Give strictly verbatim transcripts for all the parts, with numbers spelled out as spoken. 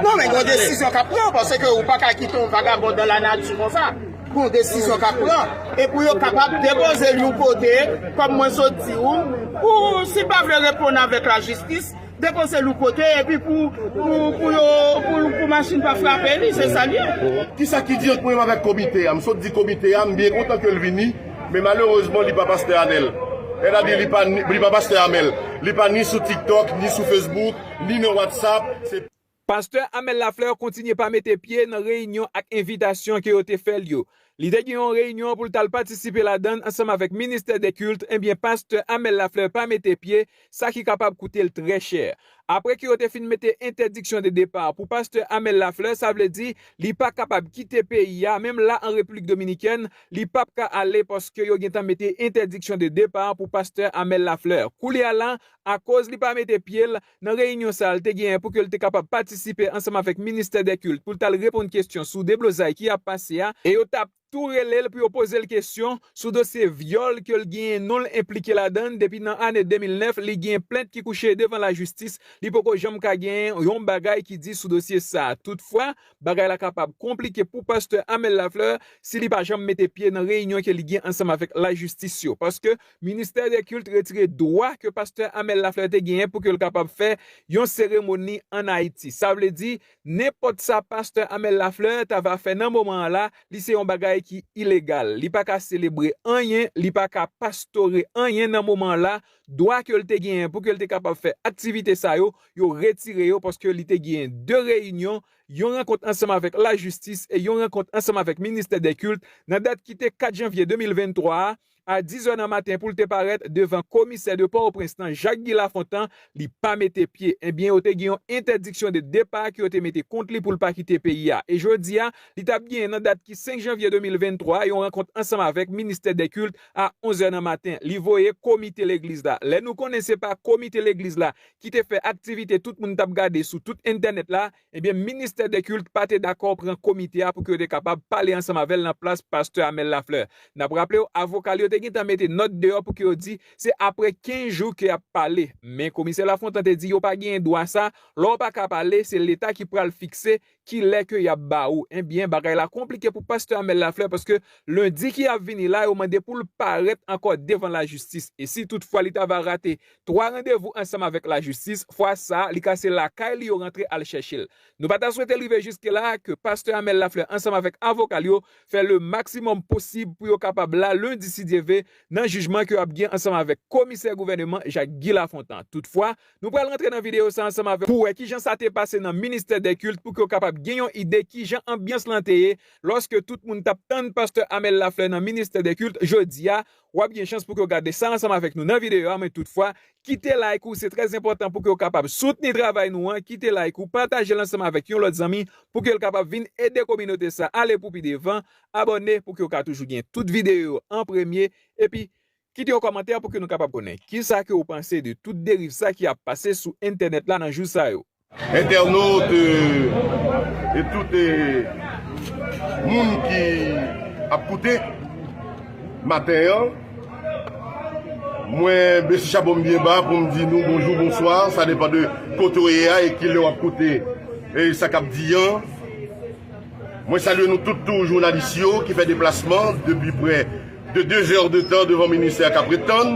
Non, men gon desizyon k ap pran, paske ou pa ka kite yon vagabon dan lanati konsa. Gon desizyon k ap pran. E pou yo kapab depoze l yon kote, kòm mwen sot di ou, pou, si l pa vle reponn avèk lajistis, depoze l yon kote, epi pou, pou, pou yo, pou, pou machin pa frape li, se sa l ye. Kisa ki di ant mwen menm avèk komite a? M sot di komite a, m byen kontan ke l vini, men malerezman, li pa pastè Anèl. Sètadi, li pa, li pa pastè Amèl. Li pa ni sou TikTok, ni sou Facebook, ni nan WhatsApp. Se Pastè Amel Lafleur kontinye pa mete pye nan reyinyon ak envitasyon ke yo te fè l yo. Li te gen yon reyinyon pou l t al patisipe ladan l ansanm avèk ministè dè kilt, ebyen, pastè Amel Lafleur pa mete pye, sa ki kapab koute l trè chè. Apre ke yo te fin mete entèdiksyon de depa pou pastè Amel Lafleur, sa vle di li pa kapab kite peyi a, menm la an Repiblik Dominikèn, li p ap ka ale paske yo gentan mete entèdiksyon de depa pou pastè Amel Lafleur. Koulye a la, akoz li pa mete pye l nan reyinyon sa a l te genyen pou ke l te kapab patisipe ansanm avèk ministè dè kilt pou l t al reponn kesyon sou deblozay ki ap pase a, e yo t ap tou rele l pou yo poze l kesyon sou dosye vyòl ke l genyen non l enplike ladan l depi nan ane de mil nèf, li gen plent ki kouche devan lajistis, li poko janm ka genyen yon bagay ki di sou dosye sa a. Toutfwa, bagay la kapab konplike pou pastè Amel Lafleur si li pa janm mete pye nan reyinyon ke li gen ansanm avèk lajistis yo, paske ministè dè kilt retire dwa ke pastè Amel Lafleur te genyen pou ke l kapab fè yon seremoni ann Ayiti. Sa vle di, nenpòt sa pastè Amel Lafleur ta va fè nan moman an la, li se yon bagay ki ilegal. Li pa ka selebre anyen, li pa ka pastore anyen nan moman an la. Dwa ke l te genyen pou ke l te kapab fè aktivite sa yo, yo retire yo paske li te genyen de reyinyon, yon rankont ansanm avèk lajistis e yon rankont ansanm avèk ministè dè kilt nan dat ki te kat janvye de mil venntwa a, a diz è nan maten pou l te parèt devan komisè de Pòtoprens lan, Jacques Guy Lafontant, li pa mete pye. Ebyen, yo te gen yon entèdiksyon de depa ke yo te mete kont li pou l pa kite peyi a. E jodi a, li t ap genyen nan dat ki senk janvye de mil venntwa a, yon rankont ansanm avèk ministè dè kilt a onz è nan maten. Li voye komite legliz la. Lè nou konnen se pa komite legliz la ki te fè aktivite tout moun t ap gade sou tout entènèt la, ebyen, ministè dè kilt pa te dakò pran komite a pou ke yo te kapab pale ansanm avè l nan plas pastè Amel Lafleur. N ap raple w, avoka l yo te gentan mete nòt deyò pou ke yo di se apre kenz jou ke y ap pale. Men komisè Lafontant te di yo pa genyen dwa sa, lè w pa ka pale, se Leta ki pral fikse kilè ke y ap ba ou. Ebyen, bagay la konplike pou pastè Amel Lafleur paske lendi ki ap vini la, yo mande pou l parèt ankò devan lajistis. E si toutfwa li ta va rate twa randevou ansanm avèk lajistis, fwa sa a, li ka se lakay li yo rantre al chèche l. Nou pa ta swete l rive jiske la a ke pastè Amel Lafleur ansanm avèk avoka l yo fè le maksimòm posib pou yo kapab la lendi si Dye ve nan jijman ke yo ap gen ansanm avèk komisè gouvèneman Jacques Guy Lafontant. Toutfwa, nou pral rantre nan videyo sa ansanm avèk pou wè kijan sa te pase nan ministè dè kilt pou ke w kapab gen yon ide kijan anbyans lan te ye lòske tout moun t ap tann pastè Amel Lafleur nan ministè dè kilt. Jodi a, w ap gen chans pou ke w gade sa ansanm avèk nou nan videyo a, men toutfwa, kite like ou, se trè enpòtan pou ke w kapab soutni travay nou an, kite like ou, pataje l ansanm avèk yon lòt zanmi pou ke l kapab vin ede kominote sa ale pou pi devan, abòne pou ke w ka toujou gen tout videyo yo an premye, epi kite yon kòmantè pou ke nou kapab konnen kisa ke w panse de tout deriv sa ki ap pase sou entènèt la nan jou sa yo. Entènot, euh, e tout, euh, moun ki ap koute maten an, mwen bese chapo m byen ba pou m di nou bonjou, bonswa, sa depann de kote w ye a e kilè w ap koute e sa k ap di an. Mwen salye nou tout tou jounalis yo ki fè deplasman depi prè de de zè de tan devan ministè k ap ret tann.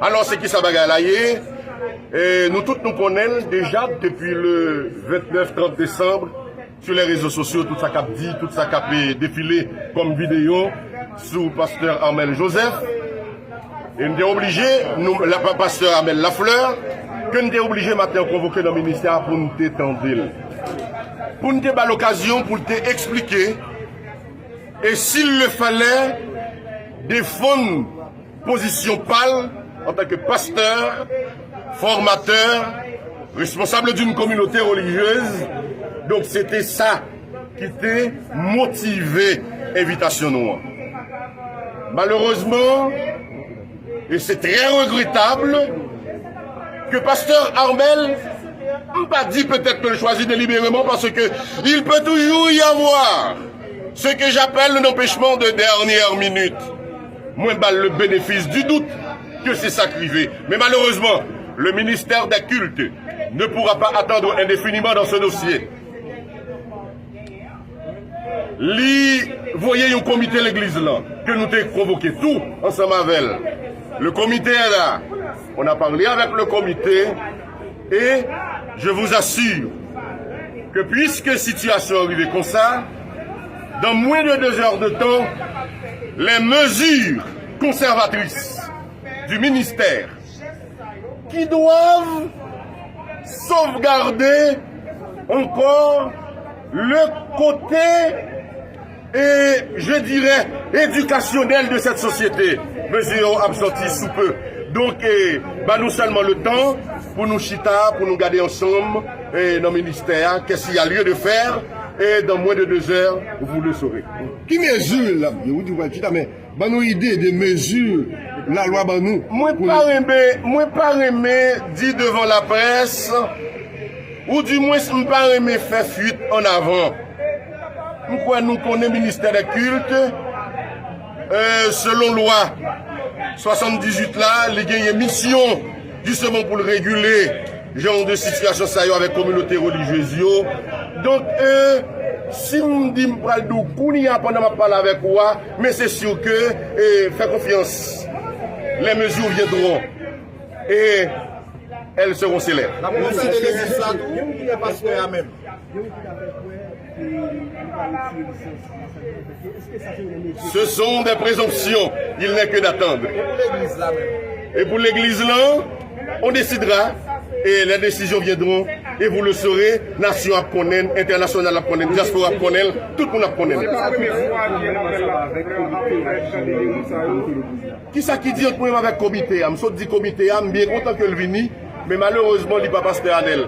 Alò, se kisa bagay la ye? E nou tout nou konnen l deja depi le vennèf, trant desanm, sou lè rezo sosyo, tout sa k ap di, tout sa k ap, e, defile kòm videyo sou pastè Armel Joseph. E n te oblije, nou, la, pa, pastè Armel Lafleur, ke n te oblije maten an konvoke nan ministè a pou n te tande l. Pou n te ba l okazyon pou l te eksplike, e s'il le fallait, defann pozisyon pa l antanke pastè, fòmatè, responsable d'une communauté religieuse. Donk, se te sa ki te motive envitasyon nou an. Malerezman, e se trè regretab, ke pastè Armel, m pa di petèt ke l chwazi delibereman, paske il peut toujours y avoir ce que j'appelle un empêchement de dernière minute. Mwen ba l le bénéfice du doute ke se sa k rive. Men malerezman, le ministère des cultes ne pourra pas attendre indéfiniment dans ce dossier. Li voye yon komite legliz lan ke nou te konvoke tou ansanm avè l. Le comité est là. On a parlé avec le comité et je vous assure que puisque situation est arrivée comme ça, dans moins de deux heures de temps, les mesures conservatrices du ministère qui doivent sauvegarder encore le côté, et je dirais, éducationnel de cette société. Mesye yo ap sòti sou pe. Donk, eh, ba nou sèlman le tan pou nou chita, pou nou gade ansanm, eh, nan ministè a, qu'est-ce qu'il y a lieu de faire, et dans moins de deux heures, vous le saurez. Ki mezi l ap di? Ou di w pral chita, men ban nou ide de mezi lalwa ban nou. Mwen pa renmen, mwen pa renmen di devan laprès, ou dimwens m pa renmen fè fuit an avan. M kwè nou konnen ministè dè kilt, euh, selon lwa swasanndizuit la, li genyen misyon, jisteman, pou l regile jan de sitiyasyon sa yo avèk kominote relijyez yo. Donk, euh, si m di m pral di w kounye a pandan m ap pale avèk ou a, men se si ke, euh, fè konfyans, les mesures viendront et elles seront célères. N ap pwofite de legliz la tou, pastè a menm. Ce sont des présomptions, il n'est que d'attendre. E pou legliz la menm? Et pour l'église là, on décidera et les décisions viendront et vous le saurez, nasyon ap konnen, entènasyonal ap konnen, dyaspora ap konnen, tout moun ap konnen. Se pa premye fwa ke Armel ap fè avèk komite a, jan de legliz sa yo. Kisa ki di ant mwen menm avèk komite a? M sot di komite a, m byen kontan ke l vini, men malerezman, li pa pastè Anèl.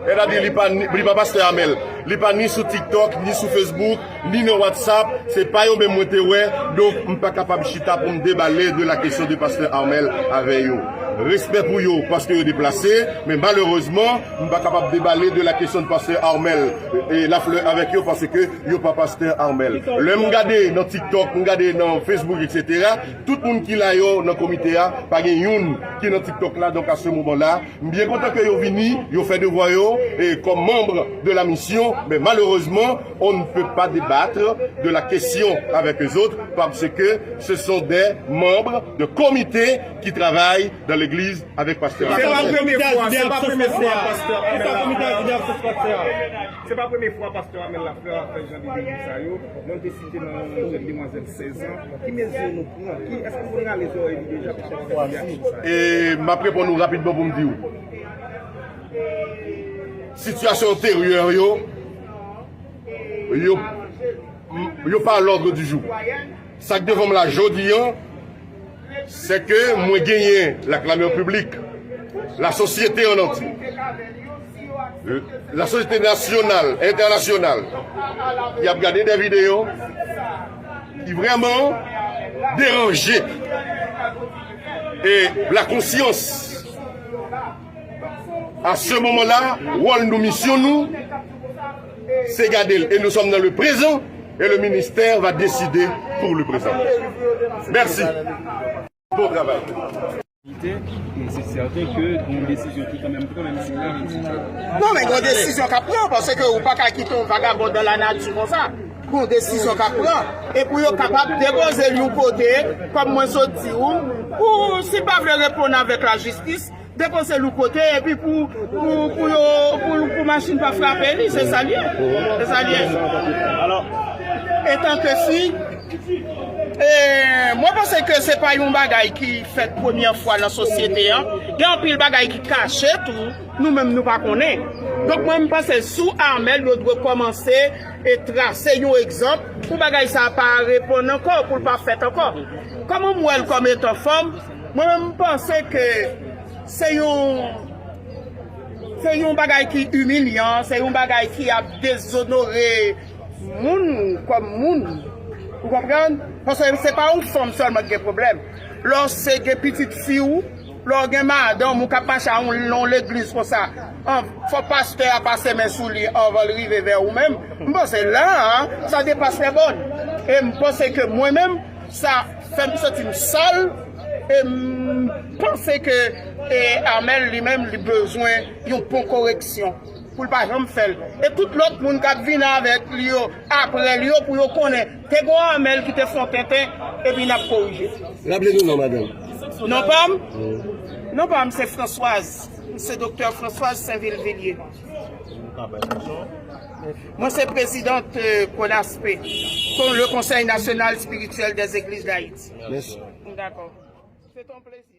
Sètadi, li pa, li pa pastè Amèl. Li pa ni sou TikTok, ni sou Facebook, ni nan WhatsApp. Se pa yo menm mwen te wè, donk m pa kapab chita pou m debale de la kesyon de pastè Armel avè yo. Respè pou yo, paske yo deplase, men malerezman, m pa kapab debale de la kesyon de pastè Armel, e, Lafleur avèk yo, paske yo pa pastè Armel. Lè m gade nan TikTok, m gade nan Facebook, et cetera, tout moun ki la yo nan komite a, pa gen youn ki nan TikTok la, donk a se moman la, m byen kontan ke yo vini, yo fè devwa yo, e, kòm manm de la misyon, men malerezman, on ne peut pas débattre de la question avec eux autres parce que ce sont des membres de comité qui travaillent dans l'église avec pastè Armel. Se pa premye fwa, se pa premye fwa pastè Armel Lafleur ap fè, se pa premye fwa pastè Armel Lafleur ap fè jan de deli sa yo. Mwen te site nan yon jèn demwazèl sèz an. Ki mezi nou pran? Ki, èske nou rale zòrèy li deja pou fè yon reyaksyon sa yo? E m ap reponn ou rapidman pou m di w. Sitiyasyon enteryè yo, yo, yo pa a l'ordre du jour. Sa k devan m la jodi an, se ke mwen genyen la clameur publique, la sosyete an antye, la sosyete nasyonal, entènasyonal, ki ap gade de videyo ki vrèman deranje. E la konsyans, a se moman la, wòl nou, misyon nou, se gade l. E nou sòm nan le prezan, e le ministè va deside pou le prezan. Mèsi. Bon travay. E se sèten ke yon desizyon ki kanmenm, kanmenm, kanmenm. Non, men yon desizyon k ap pran, paske ou pa ka kite yon vagabon dan la nati konsa. Yon desizyon k ap pran. E pou yo kapab depoze l yon kote, kòm mwen sot di w, pou, si l pa vle reponn avèk lajistis, depoze l yon kote, epi pou, pou, pou yo, pou, pou machin pa frape li, se sa l ye. Se sa l ye. Alò, etan ke si, e, mwen panse ke se pa yon bagay ki fèt premyè fwa nan sosyete an. Gen anpil bagay ki kache tou, nou menm nou pa konnen. Donk, mwen, m panse sou Armel, yo dwe kòmanse e trase yon egzanp pou bagay sa a pa reponn ankò, pou l pa fèt ankò. Kòman m wè l kòm etan fanm? Mwen menm, m panse ke se yon, se yon bagay ki imilyan, se yon bagay ki ap dezonore moun kòm moun. Ou konprann? Paske se pa yon fanm sèlman ki gen pwoblèm. Lè w se gen pitit fi w, lè w gen madanm ou k ap mache a yon, yon legliz konsa, an, fò pastè a pase men sou li anvan l rive vè ou menm. M panse la a, sa depase lè bòn. E m panse ke mwen menm, sa fè m santi m sal, e m panse ke, e, Armel li menm, li bezwen yon bon koreksyon. pou l pa janm fè l. E tout lòt moun k ap vin avèk li yo, apre li yo, pou yo konnen te gen yon Amèl ki te fè yon tenten, epi n ap korije. Raple nou non, madanm. Non pa m? Non pa m se Françoise. M se Doktè Françoise Saint-Vilvilliers. Mwen se prezidant euh, Konaspe, kon- le Conseil National Spirituel des Églises d'Haïti. Mèsi. Dakò. Se ton plezi.